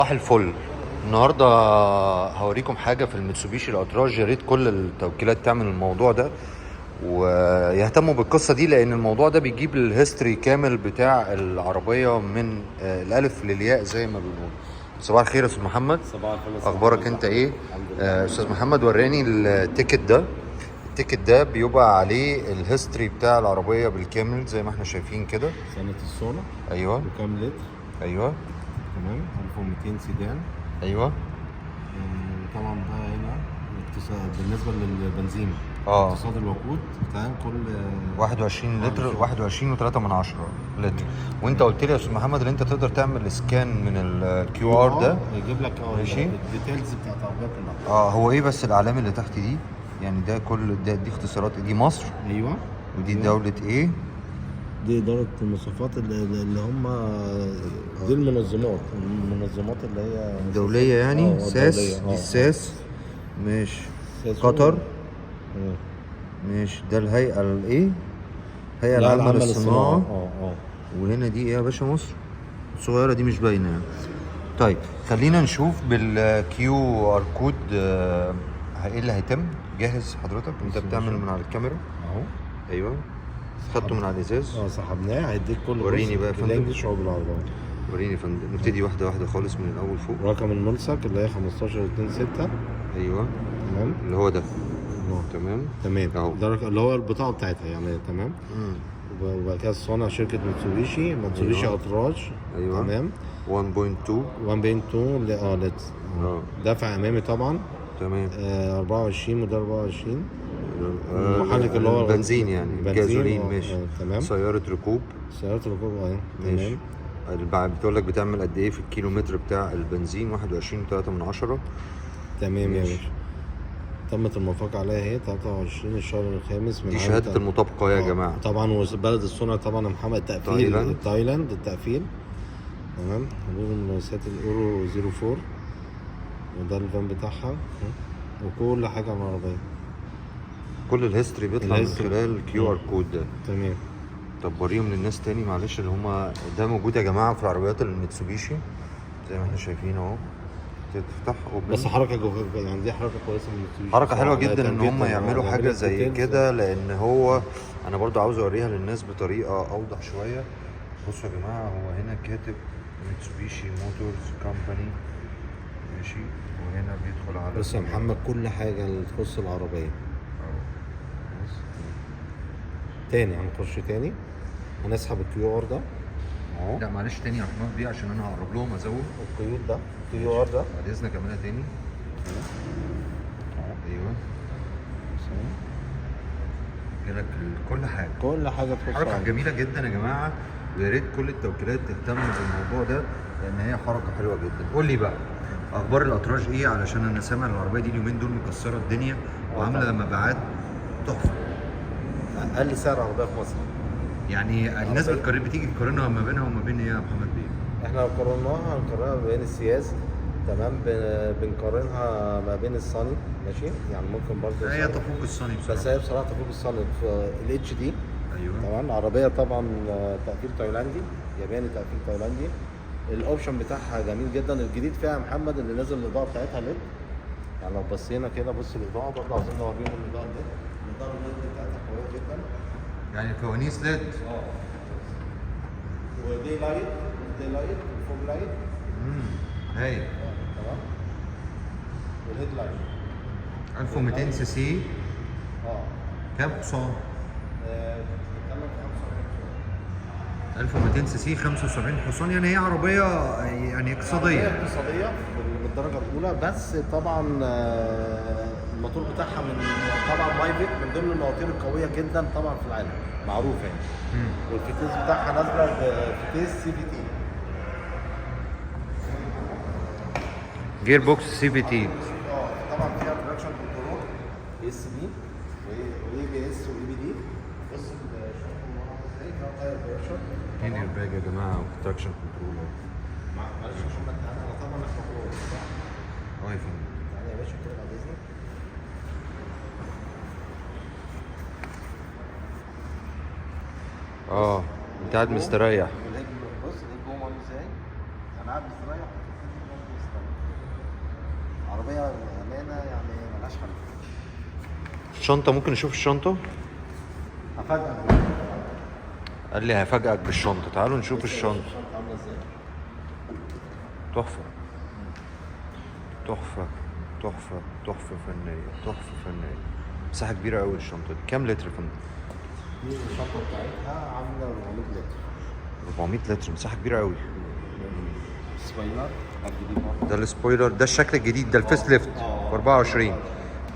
صباح الفل. النهارده هوريكم حاجة في الميتسوبيشي الاتراج. يا ريت كل التوكيلات تعمل الموضوع ده ويهتموا بالقصة دي، لان الموضوع ده بيجيب ال history كامل بتاع العربية من الالف للياء زي ما بنقول. صباح الخير يا استاذ محمد. صباح الفل يا استاذ اخبارك محمد. انت ايه؟ الحمد لله. استاذ محمد وراني ال ticket ده. ال ticket ده بيبقى عليه ال history بتاع العربية بالكامل زي ما احنا شايفين كده. سنة الصنع ايوه. وكام لتر؟ ايوه. تمام. 1200 سيدان. ايوه. طبعا بقى هنا بالنسبة للبنزين، اقتصاد الوقود تمام كل 21 لتر، 21 و3 من 10 لتر. وانت قلت لي يا استاذ محمد ان انت تقدر تعمل scan من ال QR ده. يجيب لك ماشي. ال details بتاعت العربية كلها. هو ايه بس الاعلام اللي تحت دي؟ يعني ده كل ده دي اختصارات، دي مصر. ايوه. ودي أيوة. دولة ايه؟ دي إدارة المواصفات اللي هم دي المنظمات اللي هي الدولية يعني ساس. الدولية. دي الساس. ماشي. ساس. قطر. آه. ماشي. ده الهيئة الايه؟ الهيئة لا، العامة للصناعة. اه. وهنا دي ايه يا باشا؟ مصر الصغيرة دي مش باينة يعني. طيب خلينا نشوف بال QR code ايه اللي هيتم. جاهز حضرتك؟ انت بص يا بتعمل باشا. من على الكاميرا. اهو. ايوه، خدته من على الازاز. سحبناه، هيديك كل وريني جزء بقى يا فندم. بال English او بالعربي. وريني يا فندم. نبتدي واحدة واحدة خالص من الاول فوق. رقم الملصق اللي هي 1526. ايوه. تمام. اللي هو ده. تمام. تمام. اهو. ده اللي هو البطاقة بتاعتها يعني. تمام. وبعد كده الصانع شركة ميتسوبيشي اتراج. تمام. 1.2. 1.2 لتر. دفع امامي طبعا. 24 موديل 24. المحرك اللي هو بنزين يعني. بنزين، جازولين. ماشي. تمام. سيارة ركوب. سيارة الركوب. ماشي. تمام. بتقول لك بتعمل قد ايه في الكيلومتر بتاع البنزين؟ 21.3 من 10. تمام يا ماشي. باشا. تمت الموافقة عليها اهي 23 الشهر الخامس من دي عام شهادة المطابقة يا جماعة. طبعا. وبلد الصنع طبعا يا محمد التقفيل. تايلاند. تايلاند التقفيل. تمام. حدود المقاسات الاورو 04، وده الفان بتاعها وكل حاجة عن العربية. كل ال history بيطلع من ال history. خلال ال QR code ده. تمام. طب وريهم للناس تاني معلش، اللي هما ده موجود يا جماعة في العربيات الميتسوبيشي زي ما احنا شايفين اهو. تفتح open. بس حركة يعني دي حركة كويسة من الميتسوبيشي حركة حلوة بصراحة. جدا ان هم جداً. يعملوا حاجة يعملوا زي details. كده، لان هو انا برضو عاوز اوريها للناس بطريقة اوضح شوية. بصوا يا جماعة، هو هنا كاتب ميتسوبيشي Motors Company. ماشي. وهنا بيدخل على بص يا محمد، كل حاجة اللي تخص العربية. بص. تاني هنخش تاني، هنسحب ال QR ده اهو. لا معلش تاني يا محمد بيه عشان انا هقرب لهم ازود. القيود ده، ال QR ده. بعد اذنك اعملها تاني. ايوه. جالك كل حاجة. كل حاجة تخص حركة العربية. جميلة جدا يا جماعة، ويا ريت كل التوكيلات تهتم بالموضوع ده لان هي حركة حلوة جدا. قول لي بقى اخبار الاتراج ايه؟ علشان انا سامع العربية دي اليومين دول مكسرة الدنيا وعامله مبيعات تحفة. اقل سعر عربية في مصر. يعني الناس عربية. بتقارن، بتيجي تقارنها ما بينها وما بين ايه يا محمد بيه؟ احنا لو قارناها هنقارنها ما بين السياز، تمام، بنقارنها ما بين الصني، ماشي، يعني ممكن برضه هي الصني. تفوق الصني بس بصراحة. هي بصراحة تفوق الصني ال HD. ايوه. طبعا عربية طبعا تقفيل تايلاندي ياباني، تقفيل تايلاندي. ال option بتاعها جميل جدا. الجديد فيها يا محمد اللي نازل الاضاءة بتاعتها LED. يعني لو بصينا كده، بص الاضاءة برضه، عاوزين نوريهم الاضاءة LED. الاضاءة ال LED بتاعتها قوية جدا. يعني فوانيس LED. و day light، day light و fog light. هايل. تمام. وال head light. 1200 سي سي. كام حصان؟ بتتكلم في 45. 1200 سي سي، 75 حصان، يعني هي عربية يعني اقتصادية. عربية اقتصادية من الدرجة الأولى، بس طبعا الموتور بتاعها من طبعا مايفك، من ضمن المواتير القوية جدا طبعا في العالم، معروف يعني. والفتيس بتاعها نازلة بفتيس CVT. gearbox CVT. طبعا فيها traction control، ESP و ABS و EBD. بص شوف الموضوع ازاي، فيها tire pressure. اتنين ايرباج يا جماعة و traction control. معلش عشان ما انا طبعا احنا فوق، صح؟ اه يا فندم. تعالى يا باشا كده بعد اذنك. انت قاعد مستريح. وال head، بص ال head boom عامل ازاي؟ انا قاعد مستريح. شنطه، ممكن نشوف الشنطة؟ هفاجئك. قال لي هفاجئك بالشنطه، تعالوا نشوف الشنطة. الشنطة عامله ازاي؟ تحفة تحفة تحفة تحفة فنية، تحفة فنية. مساحة كبيرة قوي الشنطة دي. كام لتر يا فندم؟ دي الشنطة بتاعتها عامله 400 لتر. 400 لتر، مساحة كبيرة قوي. spoiler الجديد برضه. ده ال spoiler، ده الشكل الجديد، ده ال facelift في 24.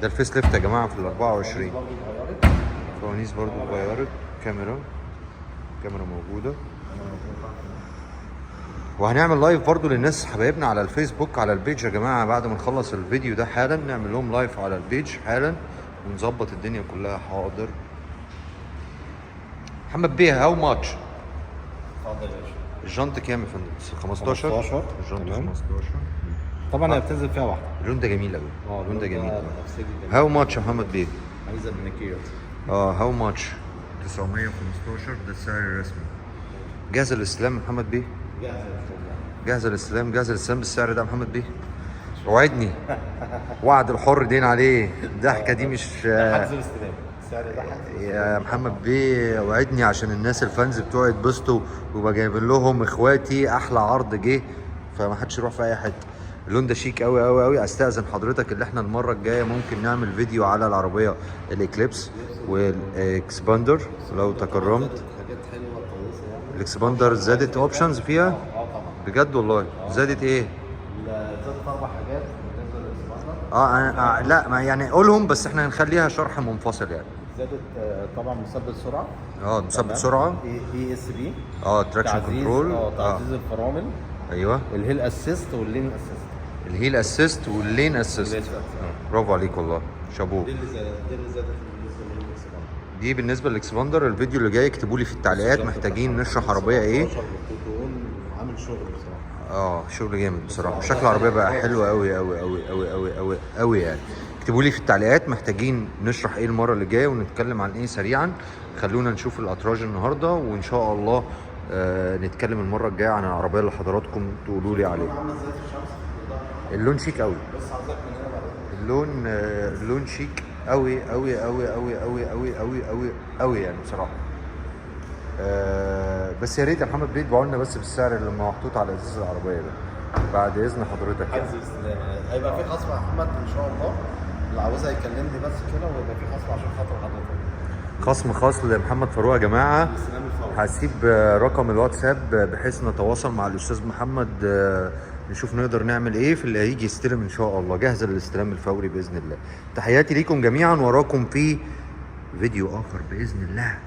ده ال facelift يا جماعة في ال 24. برضه اتغيرت. فوانيس برضو اتغيرت. كاميرا، كاميرا موجودة. وهنعمل live برضو للناس حبايبنا على الفيسبوك على ال page يا جماعة، بعد ما نخلص الفيديو ده حالا نعمل لهم live على ال page حالا ونظبط الدنيا كلها. حاضر محمد بيه. how much؟ اتفضل يا باشا. الجنط كام يا فندم؟ 15. 15. الجنط تمام. 15. طبعا هي بتنزل فيها واحدة. اللون ده جميل قوي. اللون ده جميل قوي. بنفسجي جميل. how much يا محمد بيه؟ عايزه بنكير. اه how much؟ 915 ده السعر الرسمي. جاهز الاستلام يا محمد بيه؟ جاهزة يا استاذ. جاهز الاستلام، جاهز الاستلام بالسعر ده يا محمد بيه؟ وعدني، وعد الحر دين عليه. الضحكة دي مش ده حجز الاستلام، السعر ده حجز. يا محمد بيه وعدني عشان الناس ال fans بتوعي يتبسطوا ويبقى جايبين لهم اخواتي احلى عرض جه، فما حدش يروح في اي حتة. اللون ده شيك قوي قوي قوي. استاذن حضرتك اللي احنا المرة الجاية ممكن نعمل فيديو على العربية الاكليبس والاكسباندر لو تكرمت. زادت حاجات حلوة كويسة يعني. الاكسباندر زادت options فيها؟ اه طبعا. بجد والله؟ زادت ايه؟ زادت اربع حاجات بالنسبة للاكسباندر. لا ما يعني قولهم، بس احنا هنخليها شرح منفصل يعني. زادت طبعا مثبت سرعة. اه مثبت سرعة. ESP. Traction control. تعزيز الفرامل. ايوه. ال hill assist وال lane assist. ال hill assist وال lane assist. برافو عليك والله، شابوه. دي اللي زادت، دي اللي زادت بالنسبة للاكسباندر. دي بالنسبة للاكسباندر. الفيديو اللي جاي اكتبوا لي في التعليقات محتاجين نشرح عربية ايه. عامل شغل بصراحة. شغل جامد بصراحة، شكل العربية بقى حلو قوي قوي قوي قوي قوي قوي قوي يعني. اكتبوا لي في التعليقات محتاجين نشرح ايه المرة اللي جاية ونتكلم عن ايه سريعا. خلونا نشوف الاتراج النهارده، وان شاء الله نتكلم المرة الجاية عن العربية اللي حضراتكم تقولوا لي عليها. عامل ازاي في الشمس؟ اللون شيك قوي. بس عاوزك من هنا بعد. اللون شيك قوي قوي قوي قوي قوي قوي قوي قوي قوي يعني بصراحة. بس يا ريت يا محمد بيه تبيعوا لنا بس بالسعر اللي محطوط على ازاز العربية ده بعد اذن حضرتك يعني. حجز الاستلام هيبقى في خصم يا محمد ان شاء الله، اللي عاوزها يكلمني بس كده ويبقى في خصم عشان خاطر حضرتك. خصم خاص لمحمد فاروق يا جماعة. الاستلام الفوري. هسيب رقم الواتساب بحيث نتواصل مع الاستاذ محمد، نشوف نقدر نعمل ايه في اللي هيجي يستلم ان شاء الله. جاهز للاستلام الفوري باذن الله. تحياتي ليكم جميعا، وراكم في فيديو اخر باذن الله.